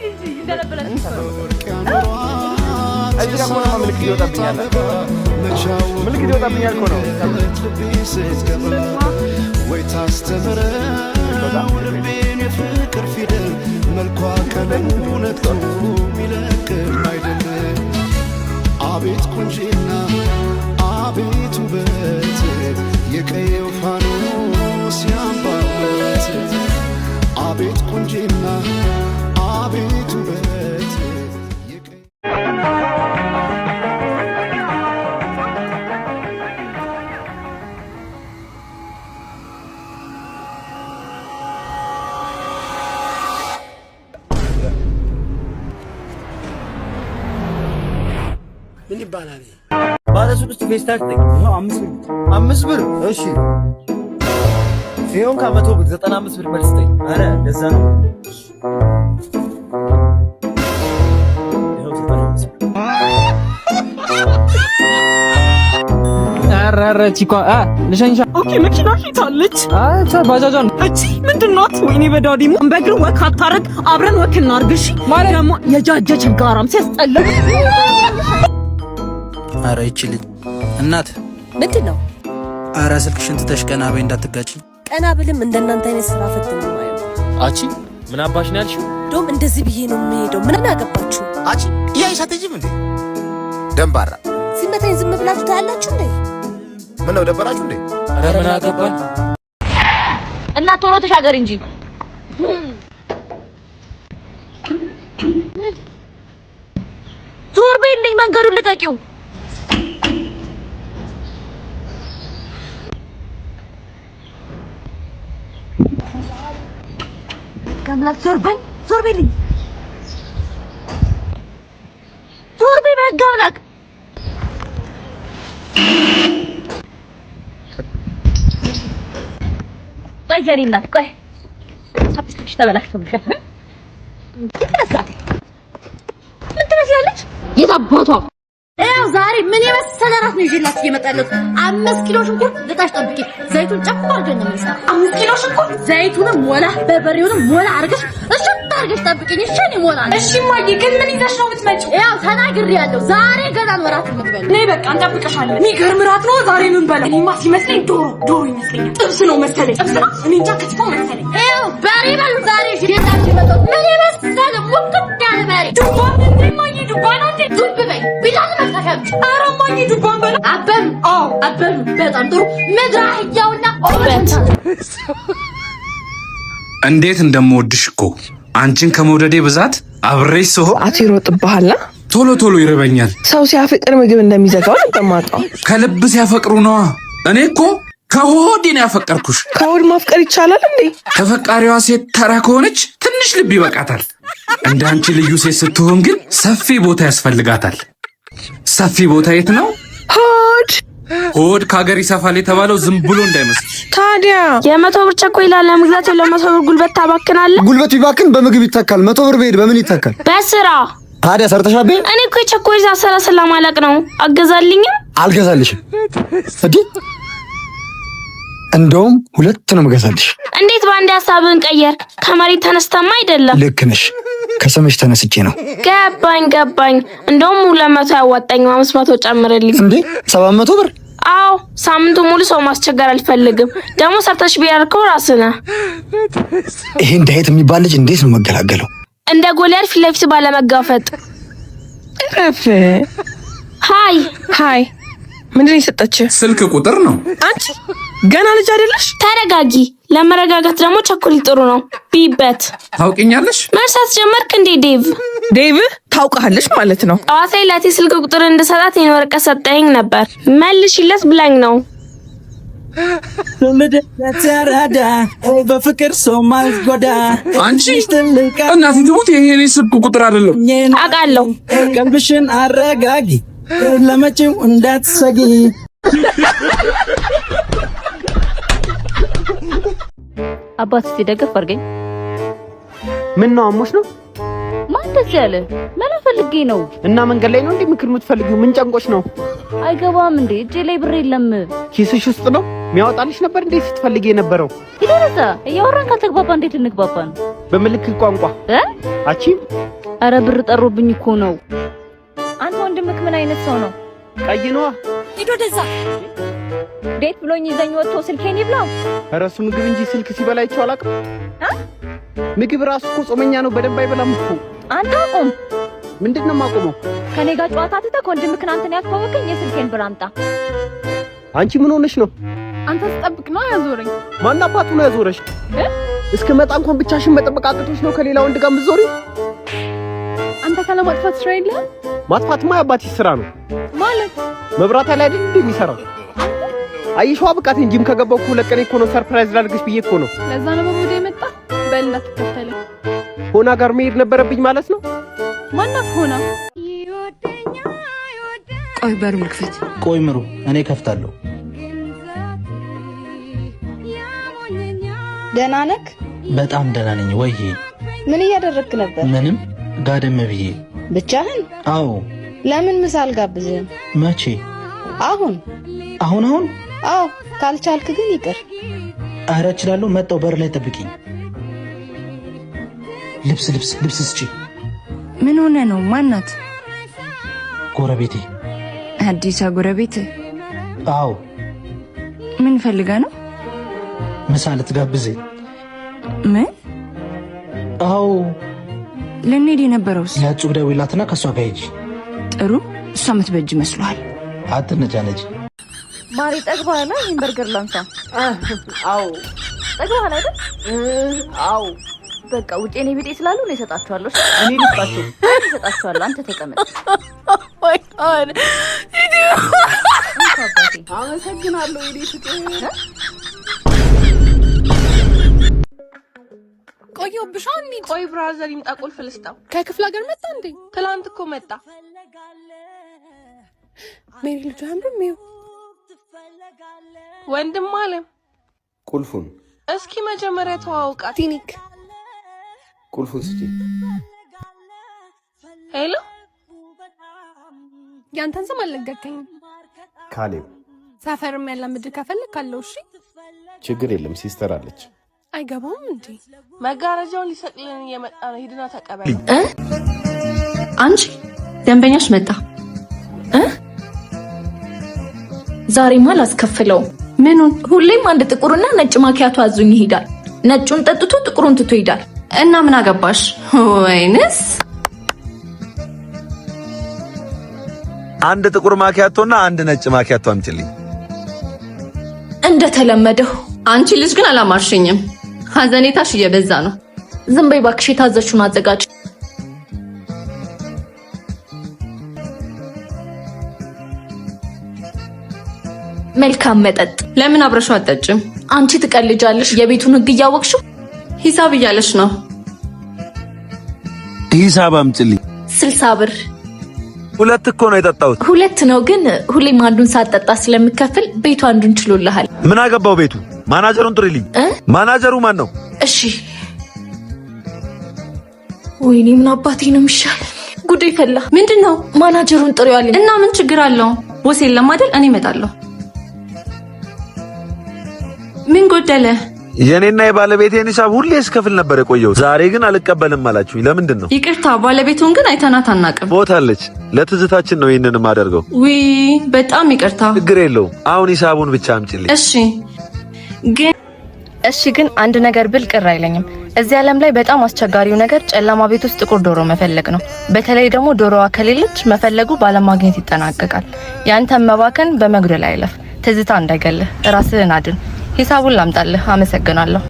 እንጂ እንደነበረ። እዚህ ጋር ከሆነማ ምልክት ይወጣብኛል። ምልክት ይወጣብኛል እኮ ነው። ወይ ታስተምረው ልቤን የፍቅር ፊደል፣ መልኳ ቀለሙ ነጥቶ ሚለቅም አይደል። አቤት ቁንጅና፣ አቤት ውበት፣ የቀየው ፋኖስ ያምባበት። አቤት ቁንጅና፣ አቤት ውበት። ምን ይባላል? ባለ ሱቅ ውስጥ ፌስታል ስጠኝ። ይኸው 5 ብር። 5 ብር። እሺ፣ ይኸውን ከ100 ብር 95 ብር መልስ ስጠኝ። አረ እንደዛ ነው። ይኸው 95 ብር። ኧረ ኧረ ቺኳ ልሸኝሻ። Okay፣ መኪና ሂታለች። ባጃጇን። እቺ ምንድን ናት? ወይኔ በ daddy በእግር walk አታረግ፣ አብረን walk እናርግ። እሺ ደግሞ የጃጀ ችጋራም ሲያስጠላ። አረ ይቺ ልጅ እናት። ምንድን ነው? አረ ስልክሽን ትተሽ ቀና በይ፣ እንዳትጋጪ። ቀና ብልም እንደናንተ አይነት ስራ ፈት ነው የማየው። አቺ ምን አባሽ ነው ያልሽው? እንደውም እንደዚህ ብዬ ነው የምሄደው። ምን አገባችሁ? አቺ እያይሽ አትሄጂም እንዴ? ደንባራ። ሲመታኝ ዝም ብላችሁ ታያላችሁ እንዴ? ምን ነው፣ ደበራችሁ እንዴ? አረ ምን አገባን? እና ቶሎ ተሻገር እንጂ። ዞር በይልኝ፣ መንገዱን ልቀቂው። አምላክ ዞር በይ፣ ዞር በይልኝ፣ ዞር በይ በሕግ አምላክ። ቆይ የእኔ እናት ቆይ፣ chapstick ሽ ተበላሽቶብሻል። ምን ትመስላለች? የት አባቷ። ያው ዛሬ ምን የመሰለ ራት ነው ይዤላችሁ እየመጣለሁ። 5 ኪሎ ሽንኩርት ልጣሽ ጠብቂ። ዘይቱን ጨፍ አድርገን ነው የምንሰራው። 5 ኪሎ ሽንኩርት ዘይቱንም ሞላ በርበሬውንም ሞላ አድርገሽ እሽት አድርገሽ ጠብቂኝ። እሺ እኔ ሞላ። እሺ እማዬ፣ ግን ምን ይዘሽ ነው የምትመጪው? ያው ተናግሬያለሁ። ዛሬ ገና ነው ራት የምትበሉ። ነይ በቃ እንጠብቅሻለን። የሚገርም ራት ነው ዛሬ ምን በላ። እኔማ ሲመስለኝ ዶሮ ዶሮ ይመስለኛል። ጥብስ ነው መሰለኝ። ጥብስ ነው፣ እኔ እንጃ፣ ክትፎ መሰለኝ። ያው በሬ በሉ ዛሬ ይዤላችሁ የመጣሁት ምን የመሰለ ሙክት ያለ በሬ። ዱባ እንዴ እማዬ፣ ዱባ ነው እንዴ? ዱብ በይ ቢላ መታሻምጪ። ኧረ እማዬ ዱባን በላ። አበሉ? አዎ። አበሉ። በጣም ጥሩ። ምድረ አህያውና ኦበት። እንዴት እንደምወድሽ እኮ፣ አንቺን ከመውደዴ ብዛት አብሬሽ ስሆን ሰዓት ይሮጥብሃል። ቶሎ ቶሎ ይርበኛል። ሰው ሲያፈቅር ምግብ እንደሚዘጋው ነበር የማውቀው። ከልብ ሲያፈቅሩ ነዋ። እኔ እኮ ከሆዴ ነው ያፈቀርኩሽ። ከሆድ ማፍቀር ይቻላል እንዴ? ተፈቃሪዋ ሴት ተራ ከሆነች ትንሽ ልብ ይበቃታል። እንደ አንቺ ልዩ ሴት ስትሆን ግን ሰፊ ቦታ ያስፈልጋታል። ሰፊ ቦታ የት ነው? ሆድ። ሆድ ከሀገር ይሰፋል የተባለው ዝም ብሎ እንዳይመስል። ታዲያ የ100 ብር ቸኮሌት ለመግዛት የ200 ብር ጉልበት ታባክናለህ። ጉልበት ቢባክን በምግብ ይተካል። 100 ብር ብሄድ በምን ይተካል? በስራ። ታዲያ ሰርተሻቤ። እኔ እኮ የቸኮሌት አሰራ ስለማላቅ ነው። አገዛልኝም? አልገዛልሽም። እንዴ፣ እንደውም ሁለት ነው የምገዛልሽ። እንዴት በአንድ ሀሳብህን ቀየርክ? ከመሬት ተነስተማ አይደለም። ልክ ነሽ። ከስምሽ ተነስቼ ነው። ገባኝ ገባኝ። እንደውም 200 አያዋጣኝም፣ 500 ጨምርልኝ። እንዴ፣ 700 ብር? አዎ፣ ሳምንቱ ሙሉ ሰው ማስቸገር አልፈልግም። ደግሞ ሰርተሽ ቢያልከው ራስህ ነህ። ይሄን ዳዊት የሚባል ልጅ እንዴት ነው መገላገለው? እንደ ጎልያድ ፊት ለፊት ባለመጋፈጥ። እረፍ። Hi። Hi። ምንድን ነው የሰጠችህ? ስልክ ቁጥር ነው። አንቺ ገና ልጅ አይደለሽ? ተረጋጊ። ለመረጋጋት ደግሞ ቸኮሌት ጥሩ ነው። ቢበት። ታውቂኛለሽ? መርሳት ጀመርክ እንዴ ዴቭ? ዴቭ ታውቃለች ማለት ነው። ጠዋት ላይ ላቴ ስልክ ቁጥር እንድሰጣት ይሄን ወረቀት ሰጠኸኝ ነበር። መልሽለት ብላኝ ነው። ተረዳ በፍቅር ሰው ማልጎዳ። አንቺ እናቴ ትሙት ይሄ የኔ ስልክ ቁጥር አይደለም። አውቃለሁ። ቀልብሽን አረጋጊ፣ ለመጪው እንዳትሰጊ። አባት እስቲ ደገፍ አድርገኝ። ምን ነው፣ አሞሽ ነው? ማን እንደዚህ ያለ? መላ ፈልጌ ነው። እና መንገድ ላይ ነው እንዴ ምክር የምትፈልጊው? ምን ጨንቆሽ ነው? አይገባም እንዴ? እጄ ላይ ብር የለም። ኪስሽ ውስጥ ነው? ሚያወጣልሽ ነበር እንዴ ስትፈልጊ የነበረው? ይደረዛ እያወራን ካልተግባባ እንዴት ልንግባባ ነው? በምልክት ቋንቋ እ አቺ አረ ብር ጠሮብኝ እኮ ነው። አንተ ወንድምክ ምን አይነት ሰው ነው? ቀይ ነዋ። ሂድ ወደዛ። Date ብሎኝ ይዘኝ ወጥቶ ስልኬን ይብላው። ኧረ እሱ ምግብ እንጂ ስልክ ሲበላ አይቼው አላውቅም። ምግብ ራሱ እኮ ጾመኛ ነው፣ በደንብ አይበላም እኮ። አንተ አቁም። ምንድን ነው የማቆመው? ከኔ ጋር ጨዋታ ትተህ ወንድምክን አንተን ያስተዋወቀኝ የስልኬን ብር አምጣ። አንቺ ምን ሆነሽ ነው? አንተ ስጠብቅ ነው ያዞረኝ። ማን አባቱ ነው ያዞረሽ? እስክመጣ እንኳን ብቻሽን መጠበቅ አቅቶሽ ነው ከሌላ ወንድ ጋር የምትዞሪው? አንተ ካለማጥፋት ስራ የለህም። ማጥፋትማ የአባትሽ ስራ ነው። ማለት መብራት ላይ አይደል እንዴ የሚሰራው? አየሽዋ ብቃቴን። ጂም ከገባሁ እኮ 2 ቀኔ እኮ ነው። Surprise ላድርግሽ ብዬ እኮ ነው። ለዛ ነው በቦዳ የመጣ። በል እንዳትከተለኝ። ሆና ጋር መሄድ ነበረብኝ ማለት ነው። ማናት ሆና? ቆይ በሩን ልክፈት። ቆይ ምሩ፣ እኔ ከፍታለሁ። ደህና ነክ? በጣም ደህና ነኝ። ወይዬ ምን እያደረግክ ነበር? ምንም፣ ጋደም ብዬ። ብቻህን? አዎ። ለምን ምሳ አልጋብዝህም? መቼ? አሁን። አሁን አሁን? አዎ፣ ካልቻልክ ግን ይቅር። አረ እችላለሁ። መጣሁ። በር ላይ ጠብቂኝ። ልብስ ልብስ ልብስ ስጪ። ምን ሆነ ነው? ማናት? ጎረቤቴ። አዲሷ ጎረቤት? አዎ። ምን ፈልጋ ነው? ምሳ ልትጋብዘኝ። ምን? አዎ። ልንሄድ የነበረውስ? ለእጹብ ደውይላትና ከእሷ ጋር ሂጂ። ጥሩ፣ እሷ የምትበጅ መስሎሃል? አትነጫነጭ። ማሪ ጠግበሃል? ይህን በርገር ላንሳ። አዎ። ጠግበሃል አይደል? አዎ። በቃ ውጭ እኔ ቢጤ ስላሉ እኔ እሰጣቸዋለሁ። እኔ ልስጣቸው። እኔ እሰጣቸዋለሁ። አንተ ተቀመጥ። አመሰግናለሁ የኔ ፍቅር። ቆየሁብሽ። እንሂድ። ቆይ brother ይምጣ፣ ቁልፍ ልስጠው። ከክፍለ ሀገር መጣ እንዴ? ትላንት እኮ መጣ። ሜሪ ልጁ አያምርም? ይኸው ወንድም አለም ቁልፉን እስኪ መጀመሪያ ተዋውቃት። ቲኒክ ቁልፉን ስጪ። Hello፣ ያንተን ስም አልነገርከኝም። ካሌብ። ሰፈርም ያላምድ ከፈለግ ካለው። እሺ፣ ችግር የለም፣ sister አለች። አይገባውም እንዴ? መጋረጃውን ሊሰቅልን እየመጣ ነው። ሂድና ተቀበል። አንቺ ደንበኛሽ መጣ። ዛሬማ አላስከፍለውም። ምኑን? ሁሌም አንድ ጥቁርና ነጭ ማኪያቶ አዞኝ ይሄዳል። ነጩን ጠጥቶ ጥቁሩን ትቶ ይሄዳል። እና ምን አገባሽ? ወይንስ አንድ ጥቁር ማኪያቶና አንድ ነጭ ማኪያቶ አምጪልኝ። እንደተለመደው። አንቺ ልጅ ግን አላማርሽኝም። ሀዘኔታሽ እየበዛ ነው። ዝም በይ እባክሽ፣ የታዘዝሽውን አዘጋጅ። መልካም መጠጥ። ለምን አብረሽው አትጠጭም? አንቺ ትቀልጃለሽ። የቤቱን ሕግ እያወቅሽው ሂሳብ እያለሽ ነው። ሂሳብ አምጪልኝ። 60 ብር። ሁለት እኮ ነው የጠጣሁት። ሁለት ነው ግን ሁሌም አንዱን ሳትጠጣ ስለምከፍል ቤቱ አንዱን ችሎልሃል። ምን አገባው ቤቱ? ማናጀሩን ጥሪልኝ። ማናጀሩ ማን ነው? እሺ። ወይኔ ምን አባቴ ነው የሚሻል? ጉዴ ፈላ። ምንድን ነው? ማናጀሩን ጥሪው አለኝ። እና ምን ችግር አለው? Boss የለም አይደል? እኔ እመጣለሁ። ምን ጎደለ? የኔና የባለቤቴን ሂሳብ ሁሌ እስከፍል ነበር የቆየሁት። ዛሬ ግን አልቀበልም አላችሁኝ። ለምንድን ነው? ይቅርታ፣ ባለቤቱን ግን አይተናት አናውቅም። ሞታለች። ለትዝታችን ነው ይህንን የማደርገው። ውይ በጣም ይቅርታ። ችግር የለውም። አሁን ሂሳቡን ብቻ አምጪልኝ። እሺ ግን እሺ ግን አንድ ነገር ብል ቅር አይለኝም። እዚህ ዓለም ላይ በጣም አስቸጋሪው ነገር ጨለማ ቤት ውስጥ ጥቁር ዶሮ መፈለግ ነው። በተለይ ደግሞ ዶሮዋ ከሌለች መፈለጉ ባለማግኘት ይጠናቀቃል። ያንተን መባከን በመጉደል አይለፍ። ትዝታ እንዳይገልህ ራስህን አድን። ሂሳቡን ላምጣልህ። አመሰግናለሁ።